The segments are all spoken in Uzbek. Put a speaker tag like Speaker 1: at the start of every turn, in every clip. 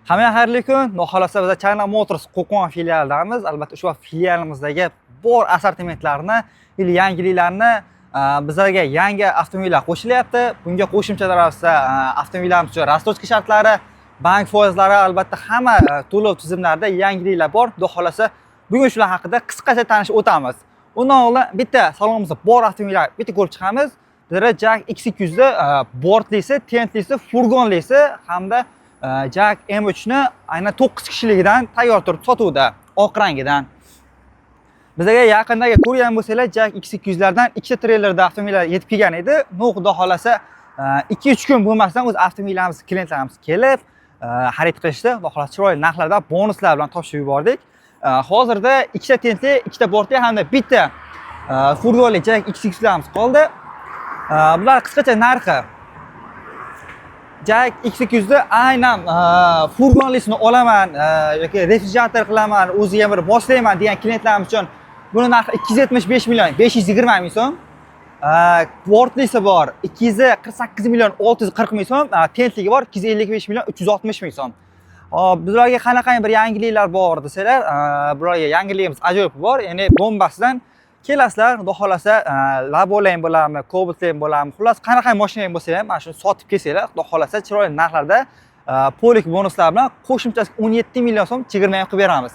Speaker 1: Hammaga xayrli kun. Xudo xohlasa, biz China Motors Qo'qon filialidamiz. Albatta, ushbu filialimizdagi bor assortimentlarni или yangiliklarni, bizlarga yangi avtomobillar qo'shilyapti. Bunga qo'shimcha ravishda avtomobillarimiz uchun рассрочка shartlari, bank foizlari, albatta hamma to'lov tizimlarida yangiliklar bor. Xudo xohlasa, bugun shular haqida qisqacha tanishib o'tamiz. Undan oldin bitta salonimizda bor avtomobillar bitta ko'rib chiqamiz. Bizlarda JAC X200 da bortlisi, tentlisi, furgonlisi hamda JAC M3 ni aynan 9 kishiligidan tayyor turib sotuvda, oq rangidan. Bizga yaqindagi ko'rgan bo'lsanglar, JAC X200 lardan ikkita treylerda avtomobillar yetib kelgan edi. Но, xudo xohlasa, 2-3 kun bo'lmasdan o'z avtomobillarimiz, klientlarimiz kelib xarid qilishdi. Xudo xohlasa, chiroyli narxlarda, bonuslar bilan topshirib yubordik. Hozirda ikkita tentli, ikkita bortli hamda bitta furgonli JAC X200larimiz qoldi. Bular qisqacha narxi: JAC X200 ni aynan furgonlisini olaman yoki refrigerator qilaman, o'ziga bir moslayman degan klientlarimiz uchun buni narxi 275 million 520 ming so'm. Bortlisi bor 248 million 640 ming so'm, tentligi bor 255 million 360 ming so'm. Hop, bularga qanaqangi bir yangiliklar bor desanglar, bularga yangiligimiz ajoyib bor. Ya'ni bombasidan kelasizlar, xudo xohlasa, Labolang bo'ladimi, Cobaltlang bo'ladimi, xullas qanaqa mashinang bo'lsa ham, mana shuni sotib kelsanglar, xudo xohlasa, chiroyli narxlarda поlik bonuslar bilan qo'shimchasi 17 million so'm chegirma ham qilib beramiz.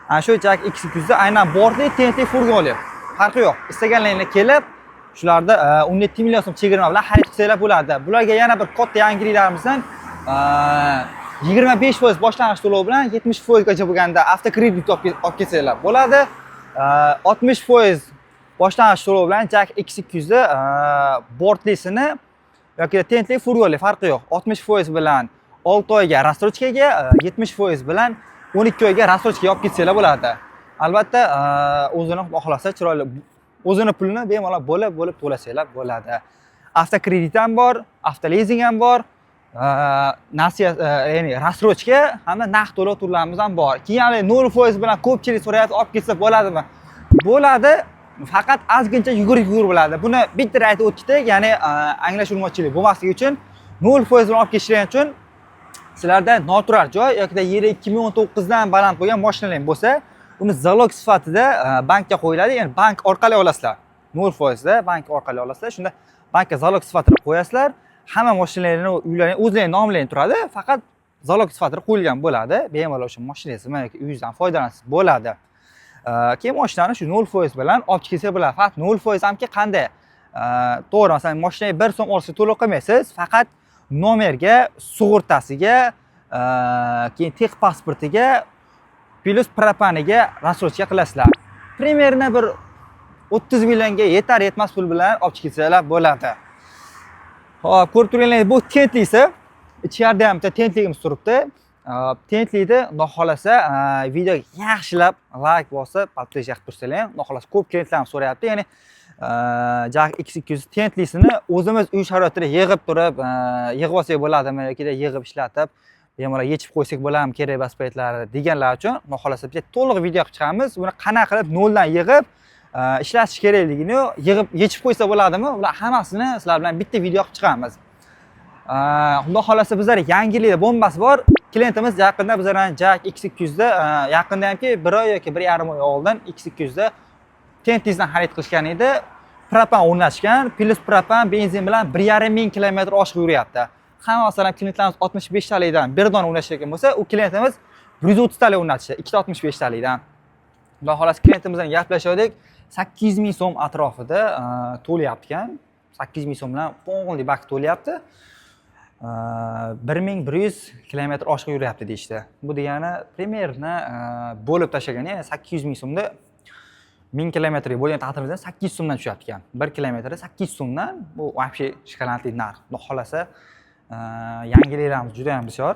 Speaker 1: Ana shu JAC X200 aynan bortli, tentli, furgonli. Farqi yo'q. Istaganlaringlar kelib, shularda 17 million so'm chegirma bilan xarid qilsanglar bo'ladi. Bularga yana bir katta yangiliklarimizdan 25% boshlang'ich to'lov bilan 70% gacha bo'lganda avtokredit olib kelsanglar bo'ladi. 60% boshlang'ich to'lov bilan JAC X200 bortlisini yoki tentli, furgonli, farqi yo'q. 60% bilan 6 oyga рассрочка ga, 70% bilan 12 oyga рассрочка ga olib ketsanglar bo'ladi. Albatta, o'zini xudo xohlasa chiroyli o'zini pulini bemalol bo'lib bo'lib to'lasanglar bo'ladi. Avtokredit ham bor, avtolizing ham bor, nasiya, ya'ni рассрочка hamda naqd to'lov turlarimiz ham bor. Keyin hali 0% bilan ko'pchilik so'rayapti, olib ketsa bo'ladimi? Bo'ladi, faqat ozgincha yugurik yugur bo'ladi. Buni bitta aytib o'tdik, ya'ni anglashilmovchilik bo'lmasligi uchun. 0% bilan olib ketishlar uchun sizlarda noturar joy yoki yili 2019 dan baland bo'lgan mashinalar bo'lsa, uni залог sifatida bankka qo'yiladi, ya'ni bank orqali olasizlar. 0%da bank orqali olasizlar. Shunda bankka залог sifatida qo'yasizlar. Hamma mashinalarni, uylarni o'zlaring nomlaring turadi, faqat залог sifatida qo'yilgan bo'ladi. Bemalol o'sha mashinangizdan yoki uyingizdan foydalansangiz bo'ladi. Keyin mashinani shu 0% bilan olib chiqsa bo'ladi. Faqat 0% hamki qanday? To'g'ri, masalan, mashinaga 1 so'm olsa to'lov qilmaysiz, faqat nomerga, sug'urtasiga, keyin тех pasportiga, плюс propaniga рассрочка qilasizlar. Примерно bir 30 millionga yetar yetmas pul bilan olib chiqsanglar bo'ladi. Hop, ko'rib turganingizdek, bu tentlisi. Ichkarida ham bitta tentligimiz turibdi. Hop, tentlikni xudo xohlasa, videoga yaxshilab layk bosib, подписка qilib tursanglar ham, xudo xohlasa, ko'p klientlarimiz so'rayapti. Ya'ni JAC X200 tentlisini o'zimiz uy sharoitida yig'ib turib, yig'ib olsak bo'ladimi yoki yig'ib ishlatib, bemalol yechib qo'ysak bo'ladimi kerak emas paytlari deganlar uchun, xudo xohlasa, bitta to'liq video qilib chiqamiz. Buni qanaqa qilib noldan yig'ib ishlatish kerakligini, yig'ib yechib qo'ysa bo'ladimi, ular hammasini sizlar bilan bitta video qilib chiqamiz. Xudo xohlasa, bizlar yangilik bombasi bor. Klientimiz yaqinda bizlardan JAC X200da, yaqinda hamki bir oy yoki 1,5 oy oldin X200da tentizdan xarid qilishgan edi. Propan o'rnatishgan, плюс propan benzin bilan 1,5 ming kilometr oshiq yuryapti. Hamma, masalan, klientlarimiz 65 talikdan bir dona o'rnatishgan bo'lsa, u klientimiz 130 talik o'rnatishdi, ikkita 65 talikdan. Xudo xohlasa, klientimiz bilan gaplashgandik, 800 ming so'm atrofida to'layapti ekan. 800 ming so'm bilan полный bak to'layapti. 1100 kilometr oshiq yuryapti deyishdi. Bu degani примерно bo'lib tashlaganda, ya'ni 800 ming so'mda 1000 kilometrga bo'lgan taqdirda 800 so'mdan tushyapti ekan. 1 kilometri 800 so'mdan, bu вообще шоколадный narx. Xudo xohlasa, yangiliklarimiz juda yam bisyor.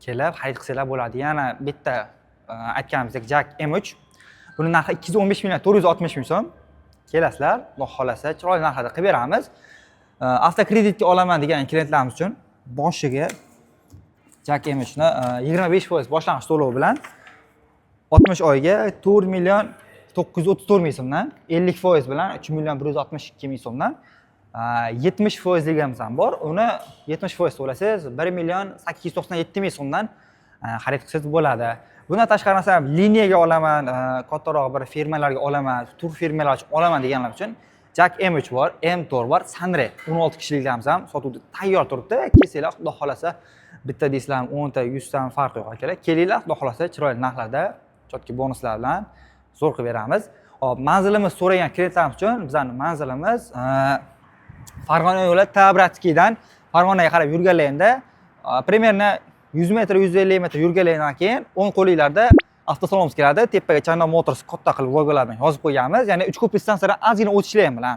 Speaker 1: Kelib xarid qilsanglar bo'ladi. Yana bitta aytganimizdek JAC M3, buni narxi 215 million 460 ming so'm. Kelasizlar, xudo xohlasa, chiroyli narxlarda qilib beramiz. Avtokreditga olaman degan klientlarimiz uchun boshiga JAC M3ni 25% boshlang'ich to'lov bilan 60 oyga 4 million 934 ming so'mdan, 50% bilan 3 million 162 ming so'mdan, 70 foizligimiz ham bor. Uni 70% to'lasangiz, 1 million 897 ming so'mdan. Xarid qilsangiz bo'ladi. Bundan tashqari, masalan, liniyaga olaman, kattaroq bir firmalarga olaman, tur firmalar uchun olaman deganlar uchun JAC M3 bor, M4 bor, Sunray 16 kishiliklarimiz ham sotuvda tayyor turibdi. Kelsanglar, xudo xohlasa, bitta deysizlarmi, 10 ta, 100 ta, farqi yo'q, akalar. Kelinglar, xudo xohlasa, chiroyli narxlarda, чётки bonuslar bilan zo'r qilib beramiz. Hop, manzilimiz so'ragan klientlarimiz uchun bizani manzilimiz Farg'ona yo'li, Tabratskiydan Farg'onaga qarab yurganlarida, примерно 100 metr, 150 metr yurganlaridan keyin o'ng qo'linglarda avtosalonimiz keladi. Tepaga Chano Motors katta qilib logolar bilan yozib qo'yganmiz. Ya'ni Uchko'prik stansiyadan ozgina o'tishlar bilan.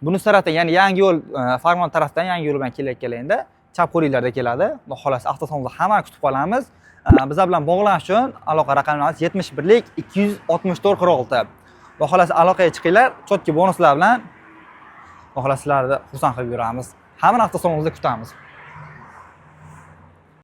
Speaker 1: Buni tarafdan, ya'ni yangi yo'l, Farg'ona tarafdan yangi yo'l bilan kelayotganlarida chap qo'linglarda keladi. Xudo xohlasa, avtosalonda hammani kutib qolamiz. Bizlar bilan bog'lanish uchun aloqa raqamimiz 71 264 46. Xudo xohlasa, aloqaga chiqinglar, чётки bonuslar bilan, xudo xohlasa, sizlarni xursand qilib yuramiz. Hammani avtosalonimizda kutamiz.